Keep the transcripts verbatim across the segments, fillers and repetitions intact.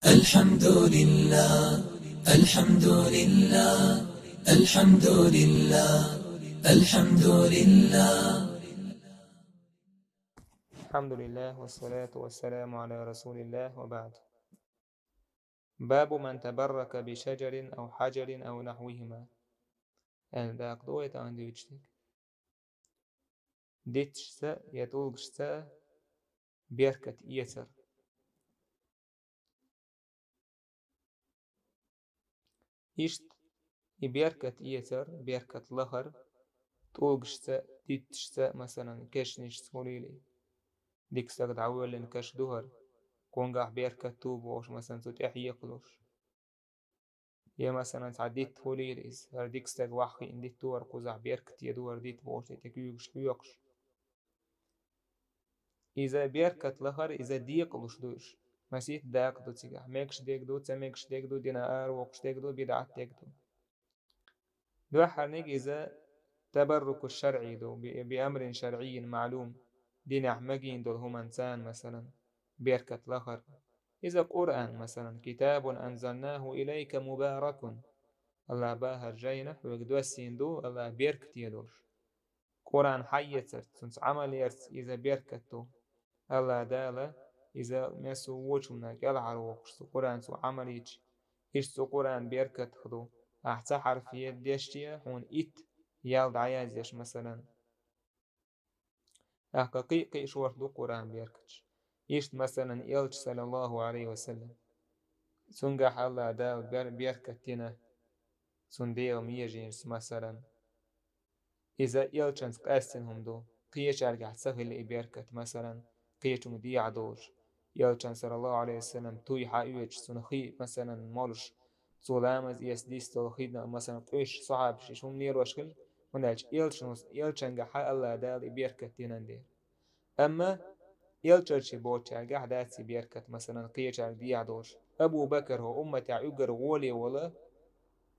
الحمد لله، الحمد لله، الحمد لله، الحمد لله. الحمد لله والصلاة والسلام على رسول الله وبعد. باب من تبرك بشجر أو حجر أو نحوهما. Яъни дакъа ду вай тӀаккха дийцича дика. Дитташца я тӀулгашца беркат эцар. Иштта и беркат эцар, беркат лахар тӀулгашца, дитташца, масалан, кешнашца хулийла. Дика стаг дӀавоьллина каш ду хӀара, кхунгахь беркат ду бохуш, масалан, цу тӀе хьекхалуш. Я, масалан, цхьа дитт хулийла иза, хӀара дика стаг ваххиъна дитт ду хӀара, кхузахь беркате ду хӀара дитт бохуш, тӀе куьйгаш хьоькхуш. Иза беркат лахар, иза декъалуш ду уьш. Масийтта дакъа ду цигахь. Мегаш дерг ду, ца мегаш дерг ду, динан аравоккхуш дерг ду, бидӀат дерг ду. Дуьххьарниг иза табарруку шаръий ду, би-, би амрин шаръиййин маълум. Динехь магийна долу хӀуманца, масалан, беркат лахар. Иза Къуръан, масалан, китабун анзалнаху илайка мубаракун. Алла бахар жайна хьоьга доссийна ду, Алла беркате долуш. Къуръан хьаэцарца, цунца Ӏамал ярца иза беркат ду. Алла Дала иза массо а вочунна кӀелхьарвоккхуш цу Къуръанца Ӏамал йича, иштта цу Къуръан беркатах ду. Ахь цхьа хьарф е-, дешча, хьуна итт ял дӀаяздеш, масалан. ТӀаккха кхин а, кхин а шорта ду Къуръан беркаташ. Иштта, масалан, Элча, саллаллаху Ӏалайхи ва саллам, цуьнгахь Алла Дала бер-, беркат дина, цунна Дела меженаш, масалан. Иза Элчанца къаьстина хӀума ду. Кхечаьргахь ца хилла и беркат, масалан, кхечунга дехьа долуш. Элчан, саллаллаху Ӏалайхи ва саллам, туй хьаоьцуш, цунна хи, масалан, молуш, цо ламаз эца дистолу хи, масалан, къуьйсуш, сахьабаш, иштта хӀума лелош хилла, хӀунда аьлча Элчано, Элчангахь Алла Дала и беркат динан дела. Амма Элчанчий боцучаьргахь дац и беркат, масалан, кхечаьрга дехьа долуш. Абу Бакр хӀокху умматехь уггар гӀоле волу,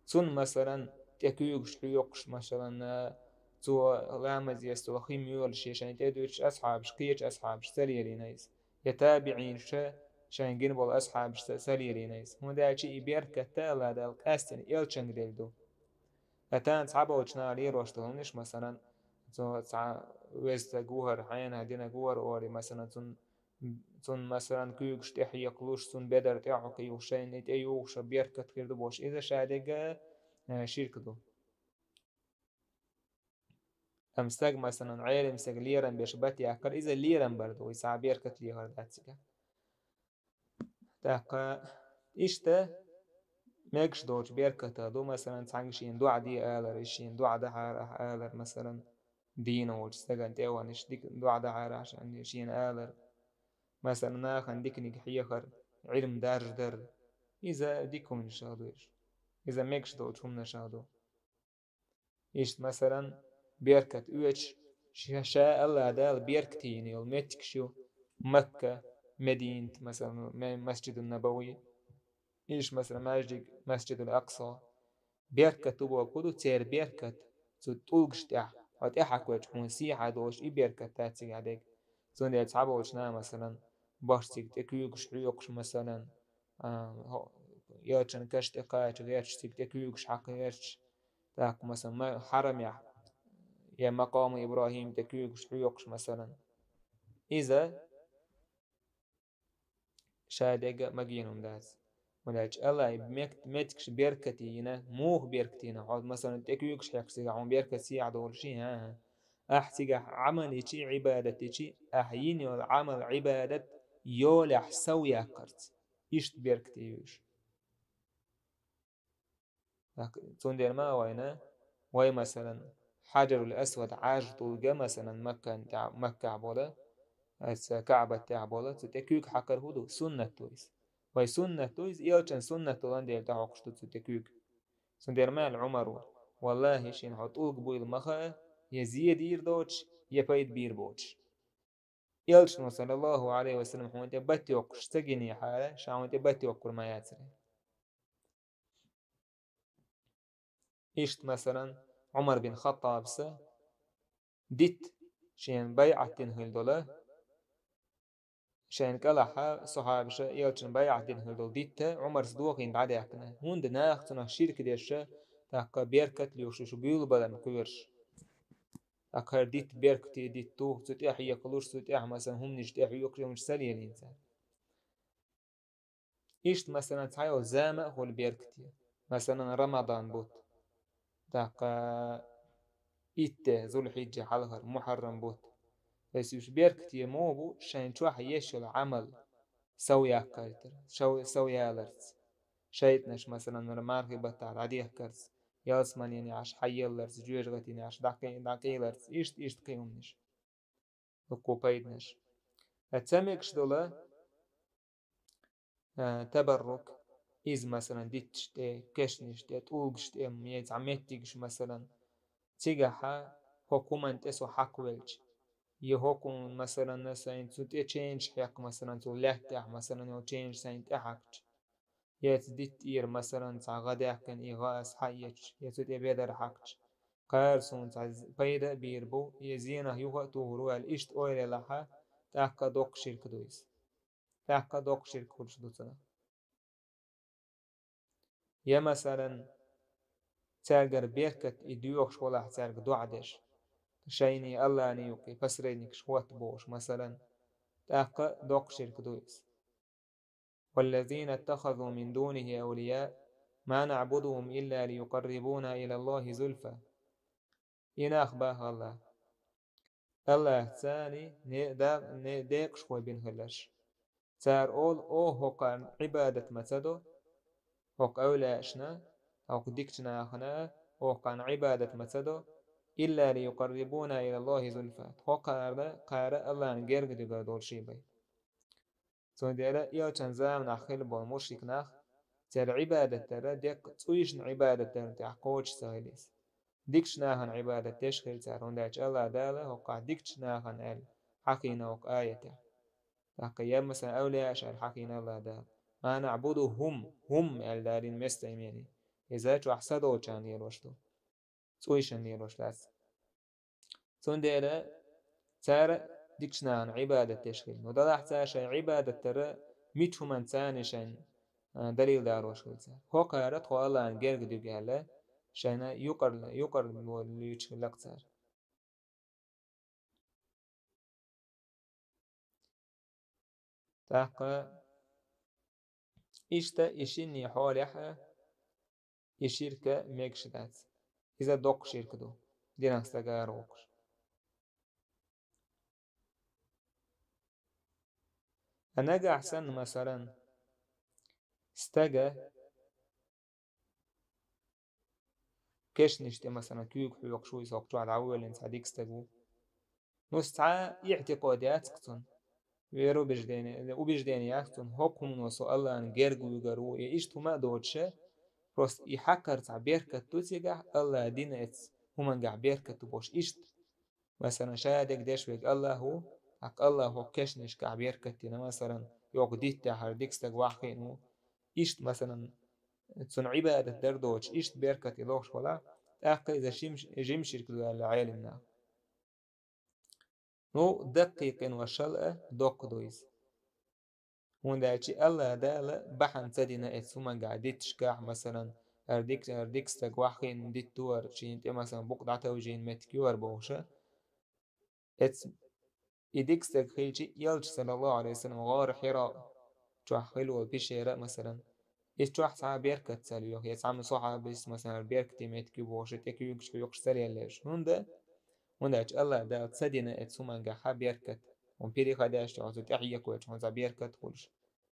цунна, масалан, тӀе куьйгаш хьоькхуш, масалан, цо ламаз эцо хи моьлуш, я шайна тӀедуьйцуш асхьабаш, кхечу асхьабаш ца лелийна иза. Я табиӀинаш шайна гина болу асхьабаш ца, ца лелийна иза. ХӀунда аьлча и беркат Алла Дала къаьстина Элчанга делла ду. Ткъа цхьаболчу наха лелош долу хӀуманаш, масалан, цо цхьа веза стаг ву хӀара, хьенех динарг ву хӀара олий, масалан, цунна, цунна, масалан, куьйгаш тӀе хьекхалуш, цунна бедар тӀе а хьокхуьйхуш, шайна тӀе юхуш беркат хир ду бохуш, иза ша дерг а, э, ширк ду. Амма стаг, масалан, Ӏелам стаг лерам беш бат яккхар, иза лерам бар ду, иза цхьа беркат лехар дац цигахь. ТӀаккха иштта мегаш долчу беркатах ду, масалан, цхьаьнга шена доӀа де алар, и шена доӀа дахьара ахь алар, масалан, дийна волчу стагана тӀе а ван, иштта дика доӀа дахьара ахь шена, шена алар. Масалан, нахана диканиг хьехар, Ӏилма даржадар. Иза дика хӀуманашах ду уьш. Иза мегаш долчу хӀуманашах ду. Иштта, масалан, беркат оьцуш, ша, ша Алла Дала беркате йина йолу меттигаш ю Макка, Мединат, масалан, ме-, Масджидун Набави, иштта, масалан, маьждиг, Масджидул Акса. Беркат ду бохург хӀун ду, церан беркат, цу тӀулгаш тӀехь, хьо тӀе хьакхоьчу хьуна сехьа долуш и беркат дац цигахь дерг. Цундела цхьаболчу наха, масалан, башха цига тӀе куьйгаш хьоькхуш, масалан, а, хӀо-, Элчан каш тӀе кхача гӀерташ, цига тӀе куьйгаш хьакха гӀерташ, тӀаккха, масалан, ма-, хьарамехь я макъаму ИбрахӀим тӀе куьйгаш хьоькхуш, масалан. Иза ша дерг а магийна хӀума дац. ХӀунда аьлча Аллай мет-, меттигаш беркате йина, муха беркате йина, хьо, масалан, тӀе куьйгаш хьекхча цигахь хьуна беркат сехьа долуш, хӀа-хӀа. Ахь цигахь Ӏамал йичи, Ӏибадат йичи, ахь йина йолу Ӏамал, Ӏибадат йолехь сов яккхарца. Иштта беркате ю уьш. ТӀаккха цундела ма а вайна, вай, масалан, Хьаджарул Асвад Ӏаьржа тӀулга, масалан, Маккан тӀехь-, Маккахь болу, аса КаӀбат тӀехь болу, цу тӀе куьйга хьакхар хӀун ду? Суннат ду иза. Вай суннат ду иза, Элчан суннат долан дела тӀехь хьокхуш ду цу тӀе куьйга. Цундела ма аьлла Ӏумара: «Валлахи, шена хьо тӀулг буйла ма хаьа, я зе дийр доцуш, я пайда бийр боцуш». Элчано, саллаллаху Ӏалайхи ва саллам, хьуна тӀе бат йоккхуш ца гинехьара, ша хьуна тӀе бат йоккхур ма яцара. Иштта, масалан, Ӏумар бин Хаттабса дитт шена байӀат дина хила долу, шайн кӀалахьа сахьабаша элчан байӀат дина хилла долу дитта Ӏумарс дохийна дӀадаьккхина. ХӀунда наха цунах ширк деш, тӀаккха беркат лоьхуш уьш буьйлабаларна кхоьруш. ТӀаккха хӀара дитта беркате дитта ду, цу тӀехь екхалуш, цу тӀехь, масалан, хӀуманаш тӀехь йоькхуш, хӀуманаш ца лелийна цара. Иштта, масалан, цхьайолу зама а хуьлу беркате. Масалан, Рамадан бутт. ТӀаккха итт де, Зулхьиджа хьалхара, Мухьаррам бутт. Эс уьш беркате муха бу, шайн чохь еш йолу Ӏамал сов яккхайтар, сов, сов яларца. ШайтӀанаш, масалан, мархи баттахь дӀадехкарца, ялсаманин яхьаш хьаелларца, жоьжахатин яхьаш дӀакъи-, дӀакъийларца, иштта, иштта кхин хӀуманаш. Дуккха пайданаш. Ткъа ца мегаш долу, а, табаррук, иза, масалан, дитташ тӀе, кешнаш тӀе, тӀулгаш тӀе, я цхьа меттигаш, масалан, цигахьа хӀокху хӀуманна тӀе со хьакхвелча, я хӀокху хӀуманна, масалан, сайн цу тӀе ченаш хьекх, масалан, цу лаьттахь, масалан, йолу ченаш сайн тӀе хьаькхча, я цу дитта тӀера, масалан, цхьа гӀа даьккхина, и гӀа ас хьаэцча, я цу тӀе бедар хьаькхча, кхара суна цхьа з-, пайда а бийр бу, я зенах юха а тухур ву аьлла, иштта ойла елахьа, тӀаккха доккха ширк ду иза. ТӀаккха доккха ширк хуьлуш ду цунах. Я, масалан, цаьргара беркат и доьхуш валахь цаьрга доӀа деш, шайний, Алланий юккъе посредникаш хӀотта бохуш, масалан, тӀаккха доккха ширк ду иза. والذين اتخذوا من دونه أولياء ما نعبدهم إلا ليقربونا إلى الله زلفى. И нах боху Аллах. Аллах царний не-, да-, не-, декъашхой бина хиларш. Цара олу: «Оха хӀокхарна Ӏибадат ма ца до, хӀокху эвлаашна, хӀокху дикачу нахана, оха кхарна Ӏибадат ма ца до, إلا ليقربونا إلى الله زلفى». ХӀокхара, кхара Аллахьна герга дуьгур долуш бен. Цундела элчан заманахь хилла болу мушрик нах, церан Ӏибадат дара деккъа цӀуйшна Ӏибадат дарна тӀехь кхочуш ца хилла иза. Дикачу нахана Ӏибадат деш хилла цара, хӀунда аьлча Аллах Дала хӀокхахь дикачу нахана аьлла хьахийна хӀокху аятехь. ТӀаккха я, масалан, эвлияаш аьлла хьахийна Аллах Дала. ما نعبدهم, хӀум аьлла далийна местоимени. Иза чохь са долчарна лелош ду. ЦӀуйшна лелош дац. Цундела цара дикачу нахана Ӏибадат деш хилла. Но далахь цара шайн Ӏибадат дара мича хӀуманца царна шайн, а, далил далош хилла цара. ХӀокхара тхо Аллахьна герга дуьгу аьлла, шайна юкъар-, юкъарло луьйчу хилла цара. ТӀаккха иштта и шинний хьолехь а и ширка мегаш дац. Иза доккха ширка ду, динах стаг аравоккхуш. А нагахь санна, масалан, стага кешнаш тӀе, масалан, куьйга хьоькхуш ву иза, хӀокху чохь дӀавоьллина цхьа дика стаг ву. Ну, цхьа а иӀтикъод яц-кх цунна. Вероубеждение, убеждение яц-кх цунна, хӀокху хӀумано со Аллахьна герга вуьгур ву, я иштта хӀума а доцуша, просто и хьакхар цхьа беркат ду цигахь, Аллахь дина эцу хӀумангахь беркат ду бохуш иштта. Масалан, ша дерг деш верг Аллахь ву, тӀаккха Аллахьо кешнашкахь беркат дина, масалан, йоккха диттехь хӀара дика стаг ваххийна ву. Иштта, масалан, цунна Ӏибадат дар доцуш, иштта беркат и лохуш валахь, тӀаккха иза шим-, жима ширк ду аьлла Ӏелимнаха. Ну, даккхий къиношал а доккха ду иза. ХӀунда аьлча Аллах Дала бахьана ца дина эцу хӀумангахь дитташкахь, масалан, хӀара дик-, хӀара дика стаг ваххийна дитт ду хӀара, шена тӀе, масалан, букъ дӀатовжийна меттиг ю хӀара бохуша. Эцу и дика стаг хилча, Элча, саллаллаху Ӏалайхи ва саллам, гӀора Хьира чохь хилла волу пещера, масалан, иза чохь цхьа а беркат ца лоьху, я цхьамма сохьабис, масалан, беркате меттиг ю бохуш, тӀе куьйгаш хьоькхуш ца леллеш. ХӀунда? ХӀунда аьлча Аллах Дала ца дина эцу хӀумангахь беркат. Хьуна переходящий, хьуна цу тӀаьхьа екхочу, хьуна цхьа беркат хуьлуш.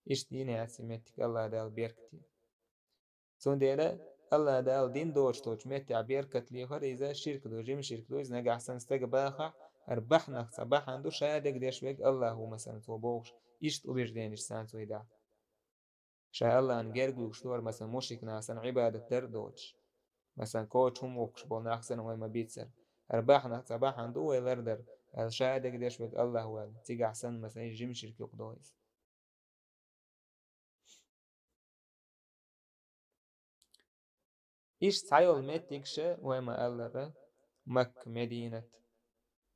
Иштта дина яц и меттиг Аллах Дала беркате. Цундела Аллах Дала дин доцуш долчу меттехь беркат лехар, иза ширк ду, жима ширк ду, иза нагахь санна стага бахахь, хӀара бахьанах цхьа бахьана ду, ша дерг деш верг Аллах ву, масалан, цо бохуш, иштта убежденеш санна цо и дахь. Ша Аллахьна герга вуьгуш ду хӀара, масалан, мушрик нах санна Ӏибадат дар а доцуш. Масалан, коча хӀума воккхуш болу нах санна вай ма бийцара. ХӀара бахьанах цхьа бахьана ду вай лардар, аьлла, ша дерг деш верг Аллах ву аьлла, цигахь санна, масалан, иза жима ширк юкъа ду иза. Иштта цхьайолу меттигаш вай ма-аллара, Макка, Мединат.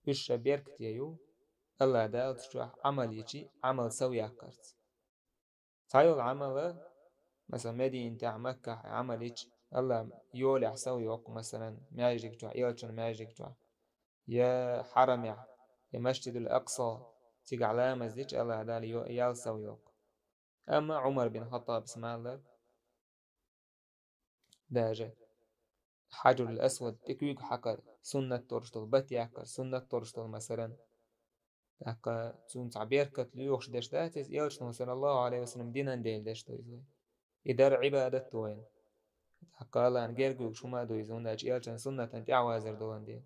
Уьш ша беркате ю, АллахӀ Дала цу чохь Ӏамал йичи, Ӏамал сов яккхарца. Цхьайолу Ӏамала, масалан, Мединатехь, Маккахь Ӏамал йичи, АллахӀ йолехь сов йоккху, масалан, маьждиг чохь, элчан маьждиг чохь, я Хьарамехь, я Масжидул Акса, цигахь ламаз дичи, АллахӀ Дала йо-, ял сов йоккху. Амма Ӏумар бин Хаттабас ма-аллара, даже Хьаджарул Асвад тӀе куьйга хьакхар суннат долуш долу, бат яккхар суннат долуш долу, масалан. ТӀаккха цунна цхьа беркат лоьхуш деш дац иза, элчано, саллаллаху Ӏалайхи ва саллам, динан дела деш ду иза вай. И дара Ӏибадат ду вайна. ТӀаккха АллахӀна герга вуьгуш хӀума а ду иза, хӀунда аьлча элчан суннатан тӀаьхьавазар долан дела.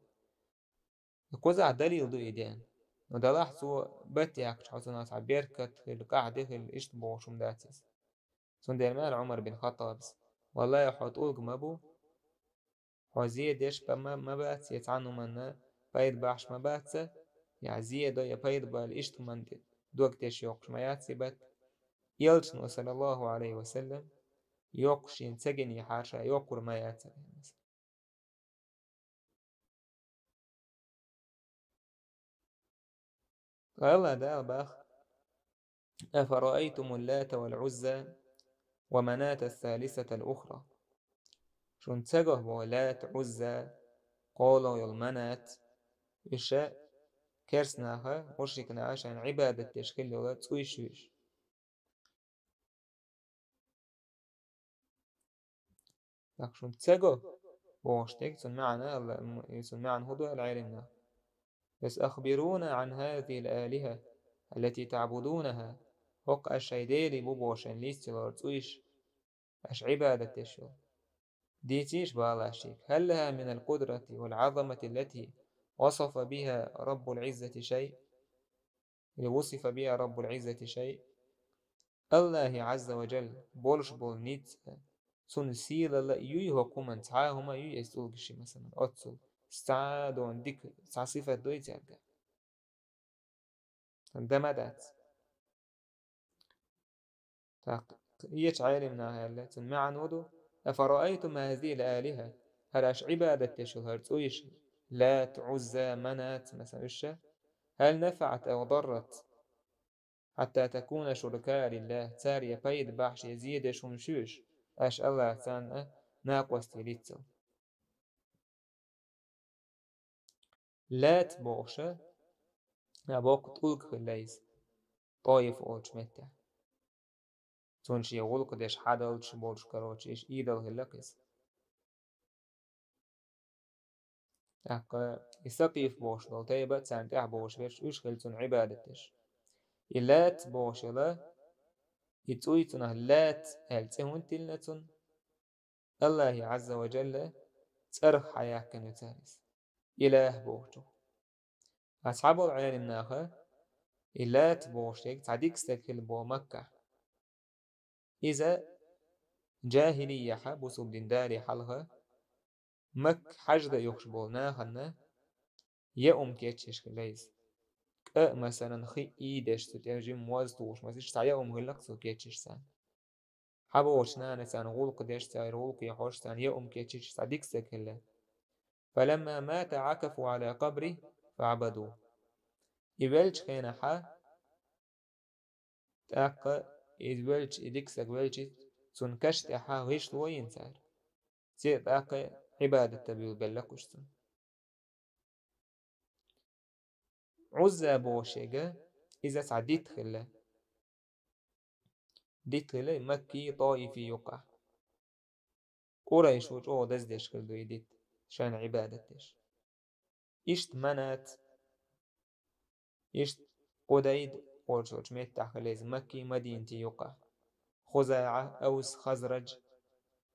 Кхузахь далил ду и деана. Ну, далахь цо бат яккхача, хьо цунах цхьа беркат хила, къахьде хила, иштта бохуш хӀума дац иза. Цундела ма аьлла Ӏумар бин Хаттабас: «Валлахи, хьо тӀулг ма бу, хьо зе деш ба-, ма, ма бац, я цхьана хӀуманна пайда бахьаш ма бац, я зе до, я пайда бала иштта хӀуманна тӀе дог теш йоккхуш ма яц и бат». Элчано, саллаллаху Ӏалайхи ва саллам, йоккхуш шена ца гинехьара ша йоккхур ма яцара. АллахӀ Дала боху: «أفرأيتم اللات والعزى ومناة الثالثة الأخرى». Шуна ца го боху Лат, Ӏузза, кхоалгӀа йолу Манат, уьш керстанаха, мушрикнаха шайна Ӏибадат деш хилла йолу цӀуйш ю уьш. Так, шуна ца го бохуш дерг, цуьнан маьӀна, Алла, м-, цуьнан маьӀна хӀун ду аьлла Ӏеламнаха? Бес: «أخبرونا عن هذه الآلهة التي تعبدونها». ХӀокху аш шайн делий бу бохуш шайна листа йолу цӀуйш, аш Ӏибадат деш йолу. Дийцийша бала шайга. «هل لها من القدرة والعظمة التي وصف بها رب العزة شيء؟» Или «وصف بها رب العزة شيء». АллахӀи Ӏазза ва Джалла болуш болу ницкъ, цуьнан сийлалла юй хӀокху хӀуманна, цхьа а хӀума юй иза цӀулгашна, масалан, оццул? Цхьа а дона дика, цхьа сифат дуй цаьрга? Дан ма дац. Так, кхечу Ӏеламнаха аьлла, цуьнан маьӀна хӀун ду: «أفرأيتم هذه الآلهة», хӀара аш Ӏибадат деш йолу хӀара цӀуйш, Лат, Ӏузза, Манат, масалан, уьш, «هل نفعت أو ضرت حتى تكون شركاء لله», цара я пайда бахьаш, я зе деш хӀумнаш ю уьш, аш АллахӀаца царна накъостий лиццал? Лат бохуша, а, боккха тӀулг хилла иза, ТӀоиф олучу меттехь. Цунна шен гӀуллакх деш хьадалчаш болуш, короче, уьш идол хилла иза. ТӀаккха и Сакъиф бохуш долу тайпа, царна тӀаьхьа бохуш берш, уьш хилла цунна Ӏибадат деш. И Лат бохуш йолу, и цӀуй цунах Лат аьлла цӀе хӀунда тиллина цунна? АллахӀи Ӏазза ва Джалла цӀарах хьаяьккхина ю цара иза, илахӀ бохучух. Ткъа цхьаболу Ӏеламнаха и Лат бохуш дерг цхьа дика стаг хилла боху Маккахь. Иза джахӀилияхь, бусулба дин дале хьалха, Макка хьажда юхуш болу нахана яа хӀума кечъеш хилла иза. КӀа, масалан, хи ийдеш, цу тӀе жима моз тухуш, масалш, цхьа яа хӀума хилла-кх цо кечъеш царна. ХьабогӀучу нана царна гӀуллакх деш, церан гӀуллакхе хьожуш, царна яа хӀума кечъеш, цхьа дика стаг хилла. «فلما مات عكفوا على قبره فعبدوه». И веллачу хенахьа, тӀаккха и веллачу, и дика стаг веллачу, цуьнан каш тӀехьа гӀишло йина цара. Церан тӀаккха Ӏибадат дан буьйлабелла-кх уьш цунна. Ӏузза бохуш ерг, иза цхьа дитт хилла. Дитт хилла и Маккий, ТӀоифий юкъахь. Къурайшо чӀогӀа даздеш хилла ду и дитт, шайна Ӏибадат деш. Иштта Манат, иштта Къудайд олучу меттехь хилла иза Маккий, Мадинатий юкъахь. ХузаӀа, Авс, Хазрадж,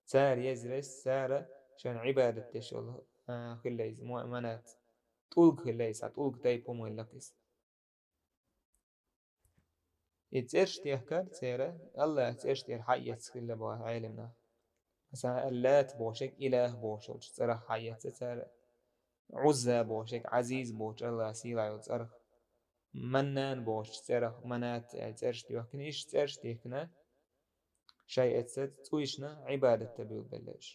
цара еза вес, цара шайна Ӏибадат деш йолу, а, хилла иза Ма-, Манат. ТӀулг хилла иза, цхьа тӀулг тайпа хӀума хилла-кх иза. И цӀераш техкар церан, АллахӀан цӀераш тӀера хьаэцна хилла боху Ӏеламнаха. Масала, Лат бохуш ерг илахӀ бохуш йолчу цӀарах хьаэцна цара, Ӏузза бохуш ерг Ӏазиз бохучу АллахӀан сийлахь йолу цӀарах, Маннан бохучу цӀарах, Манат аьлла цӀераш техкина, иштта цӀераш техкина, шайн эццахь цӀуйшна Ӏибадат дан буьйлабелла уьш.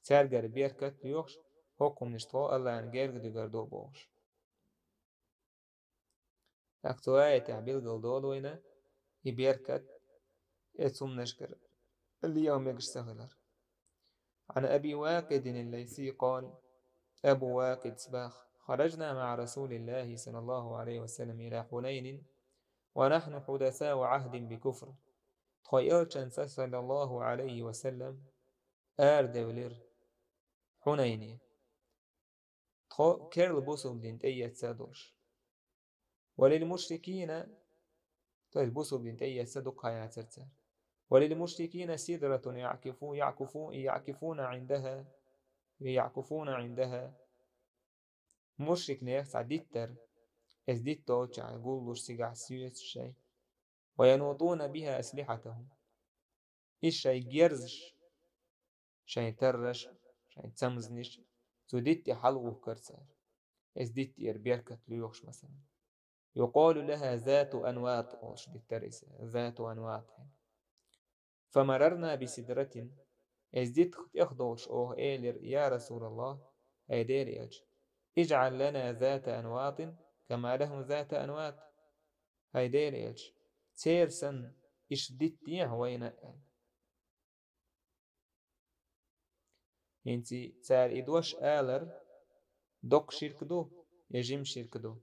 Цаьргара беркат лоьхуш, хӀокху хӀуманаш тхо АллахӀан герга дуьгур ду бохуш. ТӀаккха цу аятехь билгал долу вайна и беркат, эцу хӀуманашкара леха мегаш ца хилар. عن أبي واقد الليثي قال: Абу Вакъидас боху: خرجنا مع رسول الله صلى الله عليه وسلم إلى حنين ونحن حدثاء عهد بكفر. Тхо элчанца, саллаллаху Ӏалайхи ва саллам, арадевлира Хьунайне. Тхо керла бусулба дин тӀеэцна долуш. وللمشركين, то есть бусулба дин тӀеэцна дукха хан яцара цара. وللمشركين سدرة يعكفو-, يعكفو-, يعكفون عندها، يعكفون عندها. Мушрикнех цхьа дитт дара, иза дитт долчохь гуллуш цигахь соьцуш шайн. وينوطون بها أسلحتهم. Иза шайн герзаш, шайн тарраш, шайн цамзанаш цу дитте хьалавухкара цара. Иза дитт тӀера беркат лоьхуш, масалан. يقال لها ذات أنواط олуш дитт дара иза, ذات أنواط. فمررنا بسدرة. Иза дитт тӀех долуш оха элира: يا رسول الله, хӀай Делан элча, اجعل لنا ذات أنواط كما لهم ذات أنواط. ХӀай Делан элча, церан санна иштта дитт дехьа вайна, аьлла. ХӀинца цара и дош алар доккха ширк ду я жима ширк ду?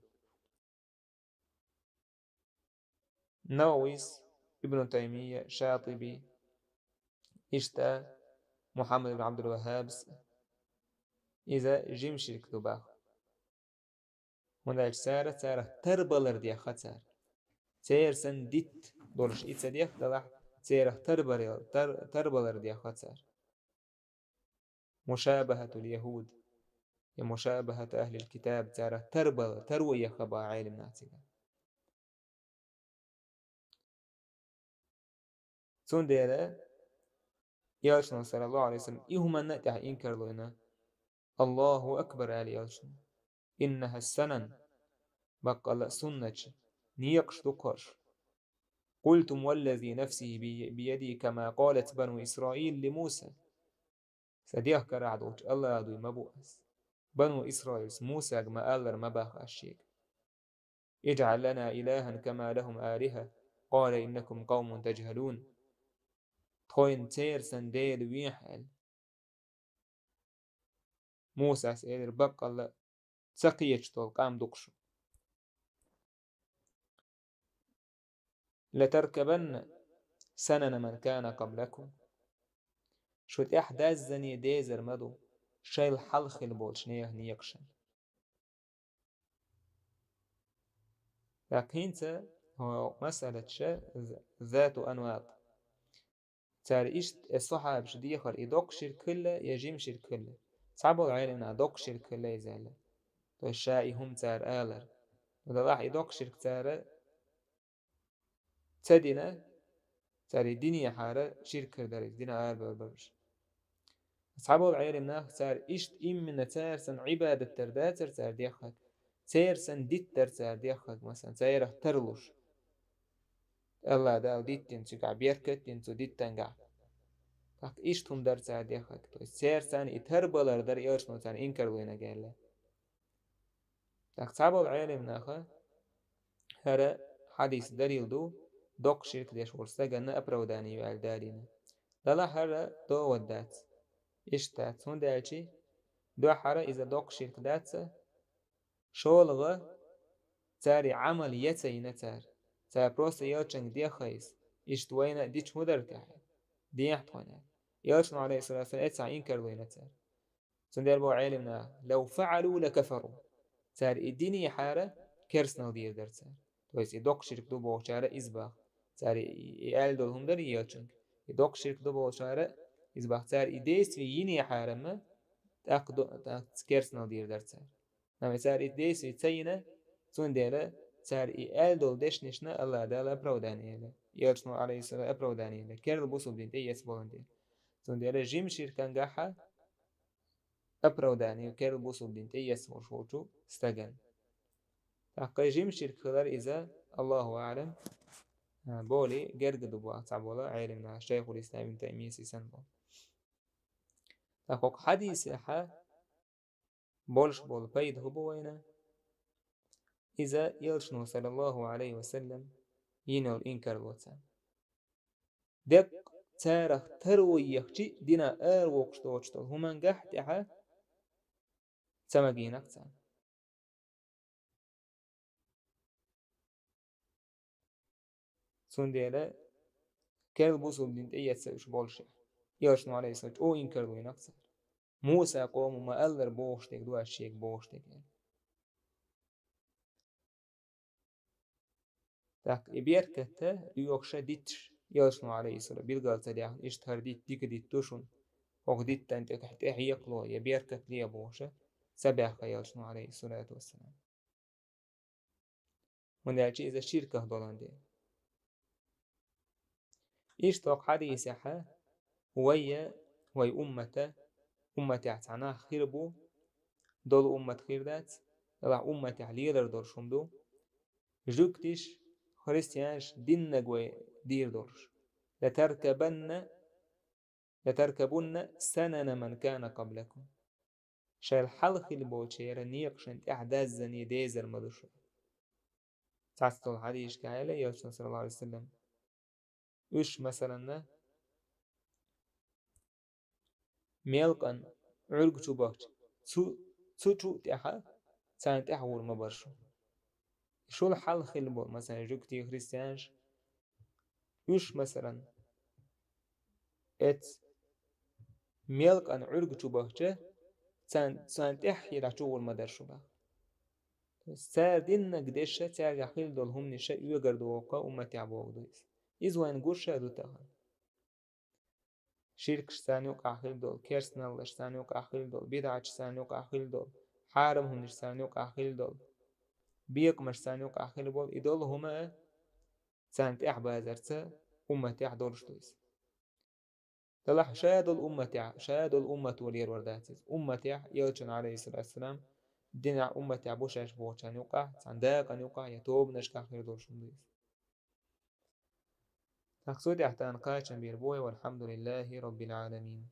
Нававис, Ибн Таймия, Шатиби, иштта Мухаммад ибн Абдул-Ваххабс иза жима ширк ду боху. ХӀунда аьлча цара, царах тарбалар дехха цара. Церан санна дитт долуш и ца дехха делахь, церах тарбар-, тар-, тарбалар дехха цара. مشابهة اليهود я مشابهة أهل الكتاب, царах тарбала, таро ехха боху Ӏелам наха цигахь. Цундела Элчано, саллаллаху Ӏалайхи ва саллам, и хӀуманна а тӀехь инкарло йина: «Аллаху акбар», — аьлла Элчано. «إنها السنن», баккъалла а суннаташ, некъаш ду кхуш. «قلتم والذي نفسي بي-, بيده كما قالت بنو إسرائيل لموسى». Сан дегӀ карахь долчу Аллах дуй ма бу ас. Бану Исраилс Мусага ма-аллара ма баха ас шега: «اجعل لنا إلها كما لهم آلهة، قال إنكم قوم تجهلون». Тхойна церан санна Дела вехьа аьлла. Мусас элира: «Баккъалла а ца кхеташ долу къам ду-кх шу». «لتركبن سنن من كان قبلكم». Шу тӀехь даззане дезар ма ду шайл хьалха хилла болчу нехан некъашна. ТӀаккха хӀинца хӀокху масалаца ша з-, зату анват. Цара иштта, э, сахьабаша дехар, и доккха ширк хилла я жима ширк хилла. Цхьаболу Ӏеламнаха доккха ширк хилла иза аьлла. То есть ша и хӀума цара алар. Ну, делахь и доккха ширк цара ца дина, цара и динехьара ширк хир дара иза, динах арабевр бараш. Цхьаболу Ӏеламнах цара иштта иммина цара санна Ӏибадат дар дацара цара деххаг, церан санна дитт дара цара деххаг, масалан, царах тарлуш. Аллах Дала диттина цигахь, беркат дина цу диттангахь. ТӀаккха иштта хӀума дара цара деххаг. То есть церан санна и тарбалар дара, Элчано царна инкарло йинарг аьлла. ТӀаккха цхьаболу Ӏеламнаха хӀара хьадис далил ду, доккха ширк деш волу стаганна оправдание ю аьлла далийна. Далахь хӀара довод дац. Иштта дац, хӀунда аьлча дуьххьара иза доккха ширк дац, шолгӀа цара и Ӏамал яц а йина цара. Цара просто Элчанга дехха иза, иштта вайна а дича хӀун дара техьа? Дехьа тхойна. Элчано, алейхиссалату вассалам, эцахь инкарло йина цара. Цундела боху Ӏеламнаха: «لو فعلوا لكفروا». Цара и динехьара керстанал дийр дара цара. То есть и доккха ширк ду бохучара иза баха. Цара и, и аьлла долу хӀума дара Элчанга. И доккха ширк ду бохучара иза баха. Цара и действие йинехьара ма, тӀаккха до-, тӀаккха керстанал дийр дара цара. Амма цара и действие ца йина, цундела цара и аьлла долу дешнашна Аллах Дала оправдание елла. Элчано, алейхиссалам, оправдание елла. Керла бусулба дин тӀеэцна болун дела. Цундела жима ширкангахьа оправдание керла бусулба дин тӀеэцна волуш волчу стаган. ТӀаккха жима ширк хилар иза, Аллаху аълам, а, боли герга ду боху цхьаболу Ӏеламнаха, Шайхул Ислам Ибн Таймияс и санна болу. ТӀаккха хӀокху хьадисехьа болуш болу пайда хӀун бу вайна? Иза Элчано, саллаллаху Ӏалайхи ва саллам, йина йолу инкарло царна. Деккъа царах таро ехча а, динах аравоккхуш доцуш долу хӀумангахь тӀехь ца магийнакх царна. Цундела керла бусулба дин тӀеэцна уьш болуш. Элчано, Ӏалайхиссалам, чӀогӀа инкарло йинакх цара. Муса къомо ма-аллара бохуш дерг ду ас шега бохуш дерг аьлла. ТӀаккха и беркат а лоьхуш а дитташ, Элчано, Ӏалайхиссалам, билгал ца даьхна, иштта хӀара дитт дика дитт ду шуна, хӀокху диттан тӀе, тӀе хьекхало я беркат ле бохуш а ца баьхна Элчано, Ӏалайхиссалату вассалам. ХӀунда аьлча иза ширках долан де. Иштта хӀокху хьадисехь а вай, вай уммата, умматехь цхьа нах хир бу, долу уммат хир дац, делахь умматехь лелар долуш хӀума ду, жуьгтиш, христианаш диннаг вай дийр долуш. «Латаркабанна, латаркабунна санана ман кана къаблакум». Шайл хьалха хилла болчеран некъашна тӀехь даззане дезар ма ду шу. Цхьацца долу хьадисашкахь аьлла Элчано, саллаллаху Ӏалайхи ва саллам, уьш, масаланна, мелкъан Ӏуьрг чу бахча, цу, цу чу а тӀехь, царна тӀехь гӀур ма бара шу. Шул хьалха хилла болу, масалан, жуьгтий, христианаш, уьш, масалан, эцу мелкъан Ӏуьрг чу бахча, царна, царна тӀехь хьийла чу гӀур ма дара шу баха. То есть цара диннаг деш а, цаьргахь хилла долу хӀуманаш а оьгар ду воккха умматехь боху ду иза. Иза вайна гуш а ду тахана. Ширкаш царна юкъахь хилла долу, керстаналлаш царна юкъахь хилла долу, бидӀаташ царна юкъахь хилла долу, хьарам хӀуманаш царна юкъахь хилла долу, бекъамаш царна юкъахь хилла болу, и долу хӀума а царна тӀехь базарца умматехь долуш ду иза. Делахь ша долу умматехь, ша долу уммато лерор дац иза. Умматехь, Элчан, Ӏалайхиссалату вассалам, динехь умматехь бу шаьш бохучарна юкъахь, цхьана дакъана юкъахь я тобанашкахь хир долуш хӀума ду иза. ТӀаккха цу тӀехь тахана кхачам бийр бу вай, валхьамдулиллахи роббил Ӏаламин.